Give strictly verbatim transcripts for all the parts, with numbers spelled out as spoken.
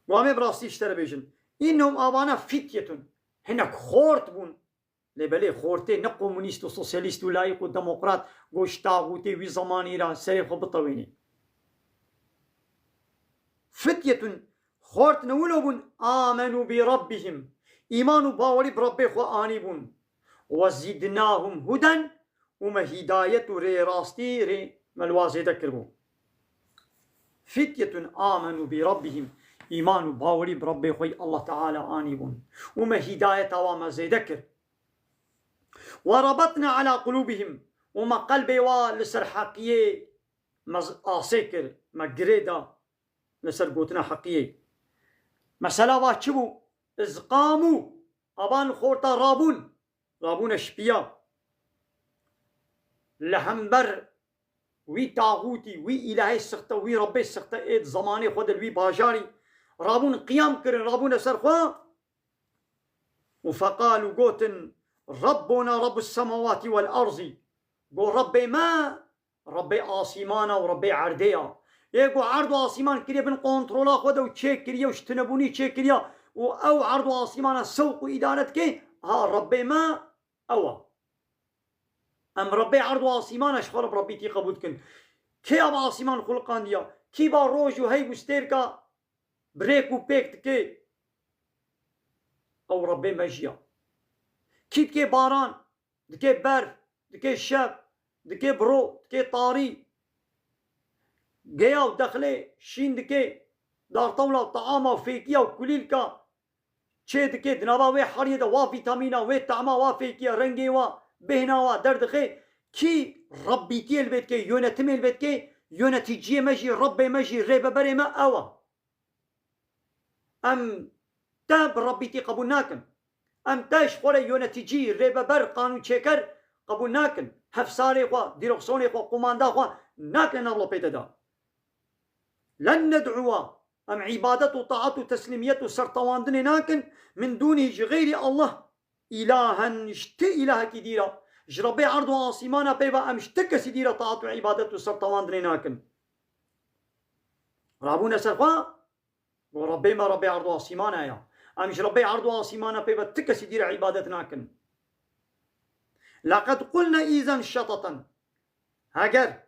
Û em ê bi rastî ji te re bêjin. Înnehum, avana, fityetun. Hinek xort bûn. Lê belê xortê ne komûnîst û sosyalîst û layîk û demokrat, go ji taxûtê wî zemanî re serê xwe bitewînî. Fityetun, xort ne wilo bûn, amenu bi rabbihim. Îman û bawerî bi Rabbê xwe anî bûn. Ve zîdnahum huden, û me hîdayet û rêrastî rê me li wa zêde kiribû. Fityetun amenu bi rabbihim, îman û bawerî bi Rabbê xwe yî Allah Teala anîbûn. Û me hîdayeta wa me zêde kir. Ve rabatna ala qulubihim, û me qelbê wa li ser heqiyê me z-, asê kir, me girê da li ser gotina heqiyê. Mesela va çi bû? Iz qamû, avan xorta rabûn, rabûne şipiya. Li hember wî taxûtî, wî îlahê sixte, wî Rebbê sixte ê di zemanê xwe de li wî bajarî rabûn qiyam kirin, rabûne ser xwe. Û feqalû, gotin, Rabbuna Rabbus semawatî wel erzî. Go Rebbê me, Rebbê asîmana û Rebbê erdê ya. Ê ku erd û asîman kiriye bin kontrola xwe de û çêkiriye û ji tunebûnî çêkiriye û ew erd û asîmana sewq û îdare dike, ha Rebbê me ew e. Em Rebbê erd û asîmana ji xwe re bi Rebbîtî qebûl dikin. Kê ya bi asîman xuliqandiya? Kî ba roj û heyv û stêrka bi rêk û pêk dike? Ew Rebbê me jî ya. Kî dike baran? Dike berf, dike şev, dike biro, dike tarî. Geya û dexlê şîn dike, dartewla û taama û fêkiya û kulîlka çê dike, di nava wê heriyê de wa vîtamîna, wê tama, wa fêkiya, rengê wa, bêhna wa derdixe. Kî Rebbîtiyê li vê dike, yönetimê li vê dike, yönetîciyê me jî, Rebbê me jî, rêveberê me ew e. Em te bi Rebbîtî qebûl nakin. Em te ji xwe re yönetîcî, rêveber, qanûnçêker qebûl nakin. Hefsarê xwe, dîroksanê xwe, qumanda xwe nakin nav lopê te de. Len ned'uwa, em îbadet û taat û teslîmiyet û sertewandinê nakin, min dûnî, ji xeyrî Allah. Îlahen, ji ti îlahekî dî re, ji Rebbê erd û asîmana pê ve em ji ti kesî dî re taat û îbadet û sertewandinê nakin. Rabûne ser xwe, go Rebbê me Rebbê erd û asîmana ya. Em ji Rebbê erd û asîmana pê ve ti kesî dî re îbadet nakin. Leqed qulne îzen şeteten. Heger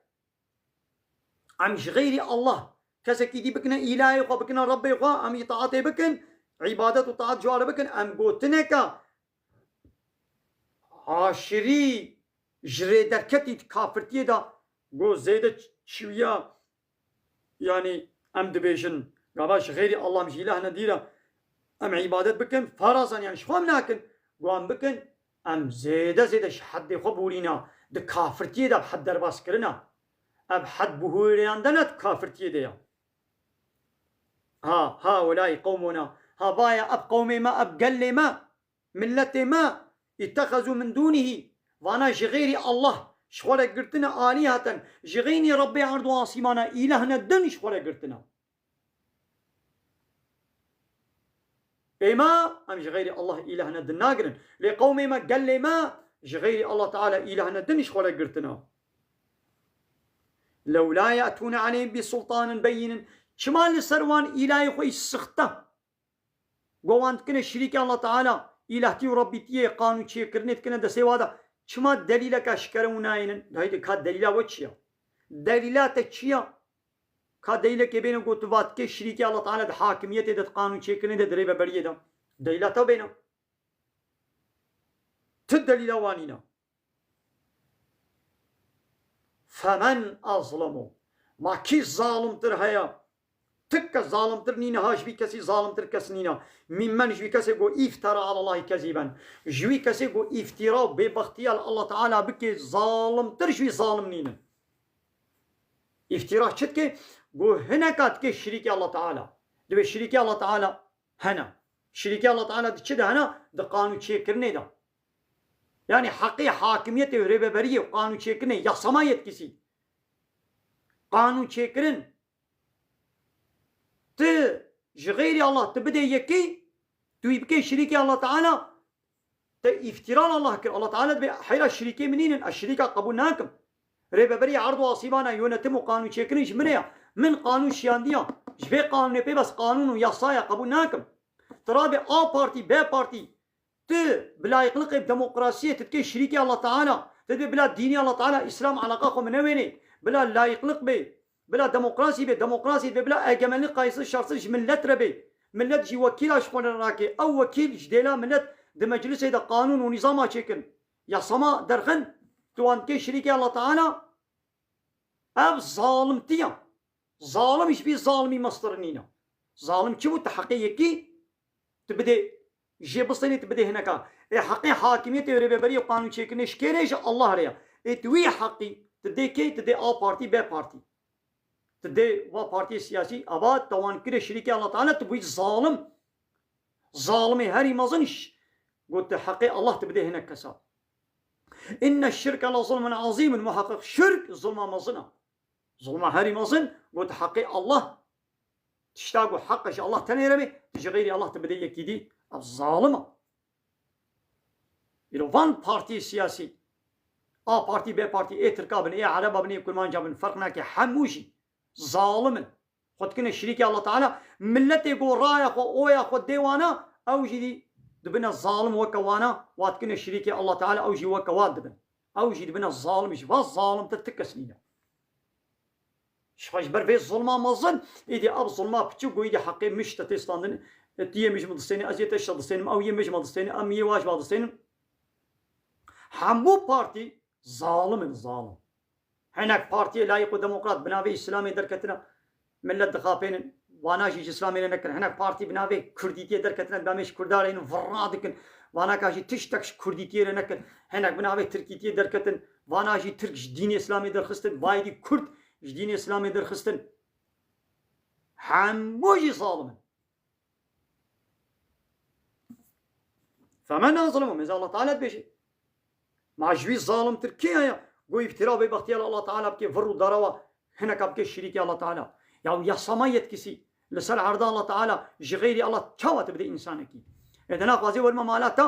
em ji xeyrî Allah kesekî dî bikine îlahê xwe, bikine Rebbê xwe, em îtaatê bikin, îbadet û taat ji wan re bikin, em gotineke aşirî ji rê derketî di kafirtiyê de, go zêde çiwiya, yanî em dibêjin, gava ji xeyrî Allah, em ji îlah nedî re em îbadet bikin, farazan, yanî ji xwe em nakin, go em bikin, em zêde zêde ji heddê xwe borîna, di kafirtiyê de bi hed derbas kirina. Ev hed bihûreyandene di kafirtiyê de ya. Ha, ha, welay qewmona. Ha, vaya ev qewmê me, ev gelê me, milletê me, ittexezû min dûnihî. Vana ji xeyrî Allah ji xwe re girtine alîheten. Ji xeynî Rebbê erd û asîmana îlehne din ji xwe re girtine. Ê me, em ji xeyrî Allah îlehne din nagirin. Lê qewmê me, gelê me, ji xeyrî Allah Teala îlehne din ji xwe re girtine. Lewla ye'tûne aleyhim bi sultanin beyînin. Çima li ser wan îlahê xwe yî sixte? Go wan dikine şirîkê Allah Teala, îlahtî û Rebbîtiyê, qanûn çêkirinê dikine destê wa de. Çima delîleke eşkere û nayênin? Dayê de ka delîla we çi ya? Delîla te çi ya? Ka delîlekê bêne got tu va dikê şirîkê Allah Teala di hakimiyetê de, di qanûn çêkirinê de, di rêveberiyê de. Delîla te bêne. Ti delîla wa nîne. Femen azlemu. Ma kî zalimtir heye? Ti kes zalimtir nîne ha, ji vî kesî zalimtir kes nîne. Mimmen, ji vî kesê ku îftera alallahî kezîben. Ji wî kesê ku îftira û bêbextiya li Allah Teala bike, zalimtir ji wî zalim nîne. Îftira çi dike? Ku hineka dike şirîkê Allah Teala. Divê şirîkê Allah Teala hene. Şirîkê Allah Teala di çi de hene? Di qanûn çêkirinê de. Yanî heqê hakimiyetê û rêveberiyê û qanûn çêkirinê, yasama yetkisî. Qanûn çêkirin. Tu ji xeyrî Allah tu bidê yekî, tu wî bikey şirîkê Allah Teala, te îftira li Allah kir. Allah Teala dibê heyra şirîkê min nînin, ez şirîka qebûl nakim. Rêveberiya erd û asîmana, yönetim û qanûn çêkirin ji min re ya. Min qanûn şiyandiya. Ji vê qanûnê pê bes qanûn û yasaya qebûl nakim. Tu rabê A partî, B partî, tu bi layîqliqê demokrasiyê tu dikê şirîkê Allah Teala, tu dibê bila dînî Allah Teala, Îslam eleqa xwe min newênê, bila layîqliq bê, bila demokrasî bê, demokrasî bê, bila egemenlik qayîsir şersiz ji millet re bê. Millet jî wekîla ji xwe re nake. Ew wekîl ji dêla millet di meclisê de qanûn û nîzama çêkin. Yasama derxin, tu wan dikê şirîkê Allah Teala. Ev zalimtiya. Zalim ji bî zalimî mestir nîne. Zalim çi bû? Tu heqê yekî tu bidê jê bistênî, tu bidê hineka. Ê heqê hakimiyetê û rêveberiyê û qanûnçêkirinê ji kê re? Ji Allah re ya. Ê tu wî heqî tu dê kê? Tu dê A partî, B partî. Tu dê va partiyê siyasî, ava te wan kire şirîkê Allah Teala, tu bûyî zalim. Zalimê herî mezin ş-, got tu heqê Allah tu bidê hinek kesa. Inne şirke la zulmun azîmun, muheqeq şirk zulma mezin e. Zulma herî mezin, got heqê Allah. Tişta ku heq e ji Allah tenê re be, tu ji xeyrî Allah tu bidê yekî dî, ev zalim e. Îro van partiyê siyasî, A partî, B partî, ê Tirka bin, ê Ereba bin, ê Kurmanca bin, ferq nake, hemû jî zalim in. Xwe dikine şirîkê Allah Teala. Milletê ku raya xwe, oya xwe dê wana, ew jî dî dibine zalim weke wana, wa dikine şirîkê Allah Teala, ew jî weke wa dibin. Ew jî dibine zalim, ji va zalimtir ti kes nîne. Ji xwe ji ber vê zulma mezin, êdî ev zulma piçûk ku êdî heqê min ji te tê standin, e, tu yê min ji min distênî, ez yê te ji te distênim, ew yê min ji me distêne, em yê wa ji wa distênin. Hemû partî zalim in, zalim. Hinek partiyê layîq û demokrat bi navê Îslamê derketine, millet dixapênin, vana jî ji Îslamê re nekin. Hinek partî bi navê Kurdîtiyê derketine, bi navê ji Kurda re yên virra dikin. Vana ka jî tiştek ji Kurdîtiyê re nekin. Hinek bi navê Tirkîtiyê derketin, vana jî Tirk ji dînê Îslamê derxistin, vayê dî Kurd ji dînê Îslamê derxistin. Hemû jî zalim in. Femen azlimu, mêze Allah Teala dibêje. Ma ji wî zalimtir kê heye? Go îftira û bêbextiya li Allah Teala bike, vir û darawa hineka bike şirîkê Allah Teala. Ya yasama yetkisî li ser erda Allah Teala ji xeyrî Allah çawa tu bidê însanekî? Ê de naxwazê werime mala te,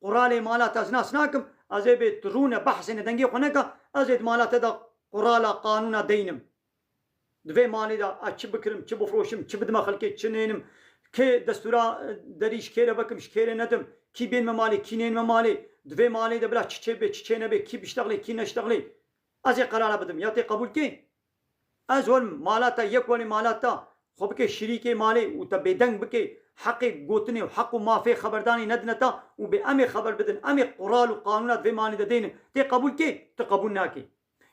quralê mala te ez nas nakim, ez ê bê tu rûne behsê ne dengê xwe neke, ez ê di mala te de qurala qanûna deynim. Di vê malê de ez çi bikirim, çi bifroşim, çi bidime xelkê, çi nênim, kê destûra, e, derî ji kê re vekim, ji kê re nedim, kî bên me malê, kî nên me malê, di vê malê de bila çi çê bê, çi çê nebê, kî biştexlê, kî neştexlê. Ez ê qerara bidim, ya tê qebûl kê? Ez werim mala te, yek werî mala te, xwe bike şirîkê malê û te bêdeng bike, heqê gotinê û heq û mafê xeberdanê nedine te û bê em ê xeber bidin, em ê qural û qanûna di vê malê de deynin. Tê qebûl kê? Tu qebûl nakê.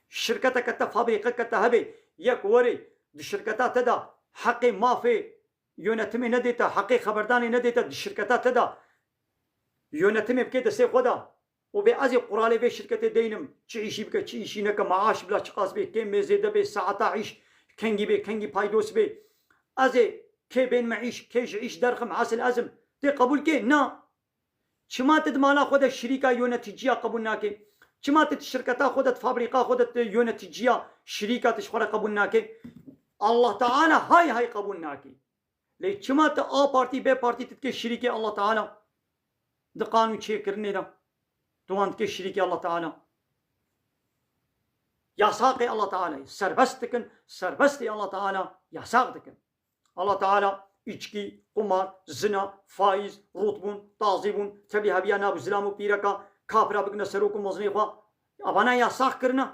Şirketeke te, fabrîqeke te hebe, yek werê di şirketa te de heqê mafê yönetimê nedê te, heqê xeberdanê nedê te, di şirketa te de yönetimê bike destê xwe de û bê ez ê quralê vê şirketê deynim, çi îşî bike, çi îşî neke, maaş bila çiqas bê, kêm bê, zêde bê, saeta îş kengî bê, kengî paydos bê, ez ê kê bên me îş, kê ji îş derxim, esil ez im. Tê qebûl kê? Na. Çima tu di mala xwe de şirîka yöneticiya qebûl nakê? Çima tu di şirketa xwe de, di fabrîka xwe de tu yöneticiya şirîka tu ji xwe re qebûl nakê? Allah Teala hay hay qebûl nakê. Lê çima tu A partî, B partî tu dikê şirîkê Allah Teala? Di qanûn çêkirinê de tu wan dikê şirîkê Allah Teala. Yasaqê Allah Teala serbest dikin, serbestê Allah Teala yasaq dikin. Allah Teala îçkî, qumar, zina, faîz, rûtbûn, tazîbûn, tevlîheviya nav û zilam û pîreka, kafira bikine serok û mezinê xwe. Evana yasax kirine.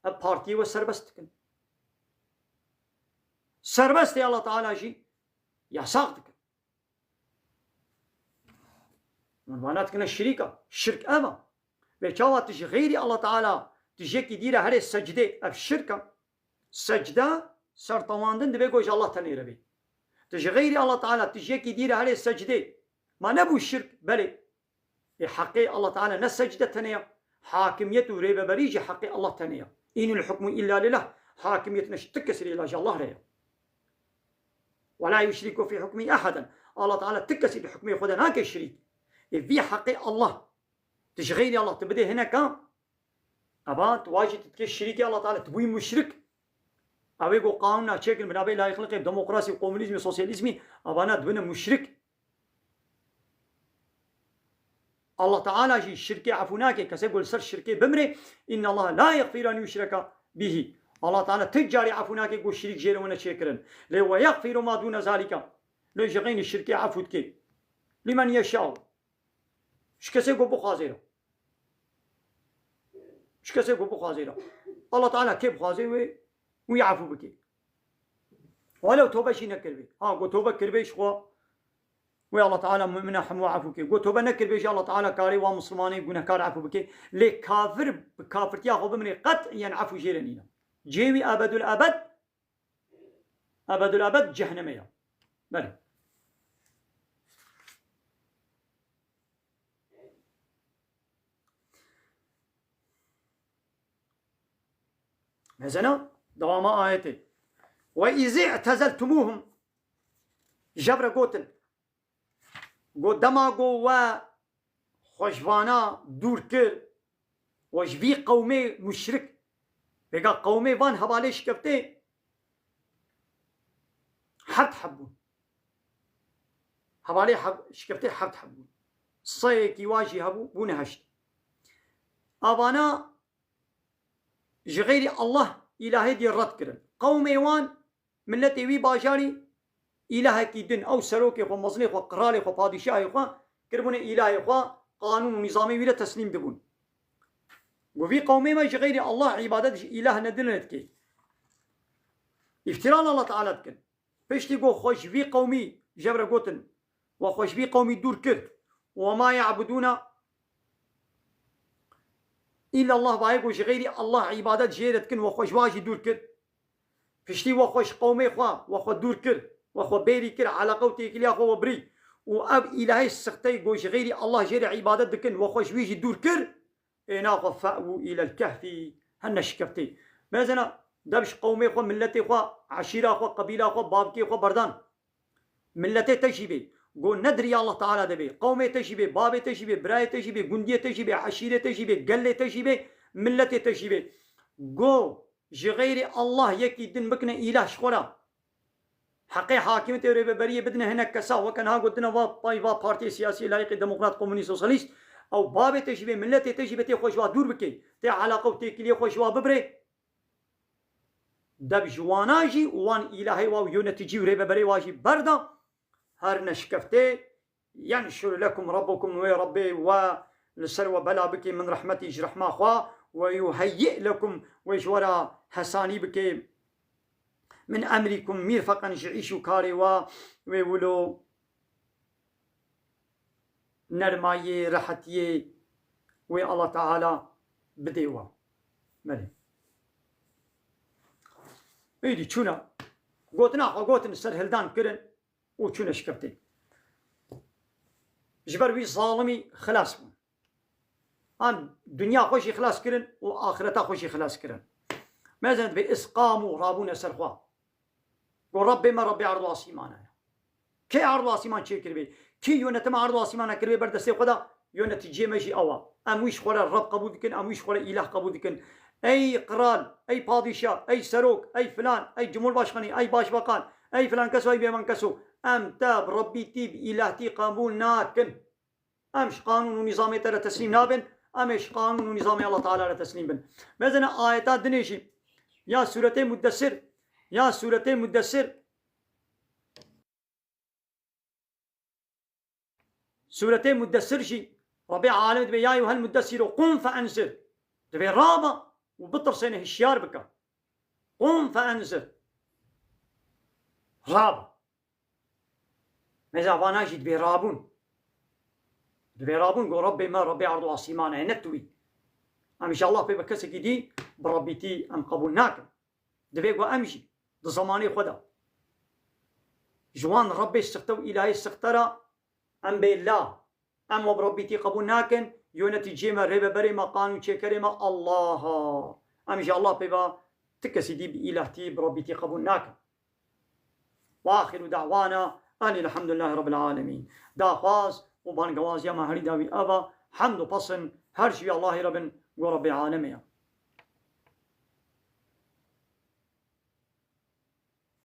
Ev partiyê we serbest dikin. Serbestê Allah Teala jî yasax dikin. Min vana dikine şirîka. Şirk ev e. Vê çawa tu ji xeyrî Allah Teala tu ji yekî dî re herê secdê, ev şirk e. Secde, sertewandin, divê ku ji Allah tenê re bê. Tu ji xeyrî Allah Teala tu ji yekî dî re herê secdê. Ma nebû şirk? Belê. Ê heqê Allah Teala ne secde tenê ya. Hakimiyet û rêveberî ji heqê Allah tenê ya. Înil hukmu illa lillah. Hakimiyet ne ji ti kesî re, illa ji Allah re ya. Ve la yuşriku fî hukmî ehaden. Allah Teala ti kesî di hukmê xwe de nake şirîk. Ê vî heqê Allah. Tu ji xeyrî Allah tu bidê hineka, eva tu wajî tu dikê şirîkê Allah Teala, tu bûyî muşrik. Ew ê ku qanûna çêkin bi navê layîqliqê, demokrasî, komunîzmê, sosyalîzmî, evana dibine muşrik. Allah Teala jî şirkê efû nake. Kesê ku li ser şirkê bimrê, inna Allah la yexfiru en yuşreka bihi. Allah Teala ti carî efû nake ku şirîk jê re wine çêkirin. Lê ve yexfiru ma dûne zalîka. Lê ji xeynî şirkê efû dike. Limen yeşaw. Ji kesê ku bixwazê re. Ji kesê ku bixwazê re. Allah Teala kê bixwazê wê, wî efû bike. Welew tobe jî nekiribê. Ha, ku tobe kiribê ji xwe, wê Allah Teala mumina hemû efû ke. Ku tobe nekiribê jî Allah Teala karê wa Muslimanê gunehkar efû bike. Lê kafir bi kafirtiya xwe bimrê qet'iyen efû jê re nîne. Cihê wî ebedul ebed, ebedul ebed cehennemê ya. Belê. Mezena dewama ayetê. Ve izî i'tezeltumuhum. Jebre gotin. Got dema got we xwe ji vana dûr kir, we ji vî qewmê muşrik, vêga qewmê van hevalê şikeftê heft heb bûn. Hevalê heb, şikeftê heft heb bûn. Seyekî wa jî hebû, bûne heşt. Avana ji xeyrî Allah îlahê dî red kirin. Qewmê wan, miletê wî bajarî îlahekî din, ew serokê xwe, mezinê xwe, qiralê xwe, padîşahê xwe kiribûne îlahê xwe, qanûn û nîzamê wî re teslîm dibûn. Got vî qewmê me ji xeyrî Allah îbadet ji îlah nedine dike. Îftira li Allah Teala dikin. Piştî got xwe ji vî qewmî, jebre gotin, we xwe ji vî qewmî dûr kir. Ve ma ya'budûna îllallah, vayê ku ji xeyrî Allah îbadet jê re dikin, we xwe ji wa jî dûr kir. Piştî we xwe ji qewmê xwe, we xwe dûr kir, we xwe bêrî kir, eleqe û têkiliya xwe we birî. Û ev îlahê sixteyê ku ji xeyrî Allah jê re îbadet dikin, we xwe ji wî jî dûr kir. Ê naxwe fe'wû îlel kehfî, hene şikeftê. Mezena, dev ji qewmê xwe, miletê xwe, eşîra xwe, qebîla xwe, bavkê xwe berdan. Miletê te jî bê. Go nedirî Allah Teala de bê. Qewmê te jî bê, bavê te jî bê, birayê te jî bê, gundiyê te jî bê, eşîrê te jî bê, gelê te jî bê, miletê te jî bê. Go ji xeyrê Allah yekî din bikine îlah ji xwe re. Heqê hakimiyetê û rêveberiyê bidine hinek kesa, weke niha gotine va pay va partiyê siyasî, layîqê demokrat, komunîst, sosyalîst, ew bavê te jî bê, miletê te jî bê, tê xwe ji wa dûr bikê, tê eleqe û têkiliyê xwe ji wa bibirê. Dev ji wana jî û wan îlahê wa û yöneticî û rêveberê wa jî berda, herine şikeftê, yenşur lekum rabbukum, wê Rebbê we li ser we bela bike min rehmetî ji rehma xwe, ve yuheyyi lekum, wê ji we re hesanî bike min emrikum mirfeqen, ji îş û karê we wê wilo nermayê, rehetiyê wê Allah Teala bidê we. Belê. Êdî çûne, gotina xwe gotin, serhildan kirin û çûne şikeftê. Ji ber wî zalimî xilas bûn. Em dinya xwe jî xilas kirin û axireta xwe jî xilas kirin. Mezin divê îstîqam û rabûne ser xwe. Go Rebbê me Rebbê erd û asîmana ye. Kê erd û asîman çêkiribê? Kê yönetima erd û asîmana kiribê ber destê xwe de? Yöneticiyê me jî ew e. Em wî ji xwe re Reb qebûl dikin, em wî ji xwe re îlah qebûl dikin. Ey qral, ey padîşah, ey serok, ey filan, ey cumhurbaşkanî, ey başbakan, ey filan keso, ey bêvan keso. Em te bi Rebbîtî, bi îlahtî qebûl nakin. Em ji qanûn û nîzamê te re teslîm nabin, em ê ji qanûn û nîzamê Allah Teala re teslîm bin. Mezene ayeta dinê jî ya Sûretê Muddessir, ya Sûretê Muddessir, Sûretê Muddessir jî Rebbê Alem dibê, "Ya eyyuhel muddessir, qum fe enzir." Divê raba û bitirsêne, hişyar bike. "Qum fe enzir." Raba. Meza vana jî divê rabûn. Divê rabûn, go Rebbê me, Rebbê erd û asîmana ye, ne tu wî. Em ji Allah pê ve kesekî dî bi Rebbîtî em qebûl nakin. Divê ku em jî di zemanê xwe de ji wan Rebbê sixte û îlahê sixte re em bê la. Em we bi Rebbîtî qebûl nakin, yöneticiyê me, rêveberê me, qanûnçêkerê me Allah a. Em ji Allah pê ve ti kesî dî bi îlahtî, bi Rebbîtî qebûl nakin. Ve axiru da'wana enî elhamdulillahî rabbil alemîn. Daxwaz û bangewaziya me herî dawî ev e, hemd û pesin her ji wî Allahî re bin, go Rebbê alemê ye.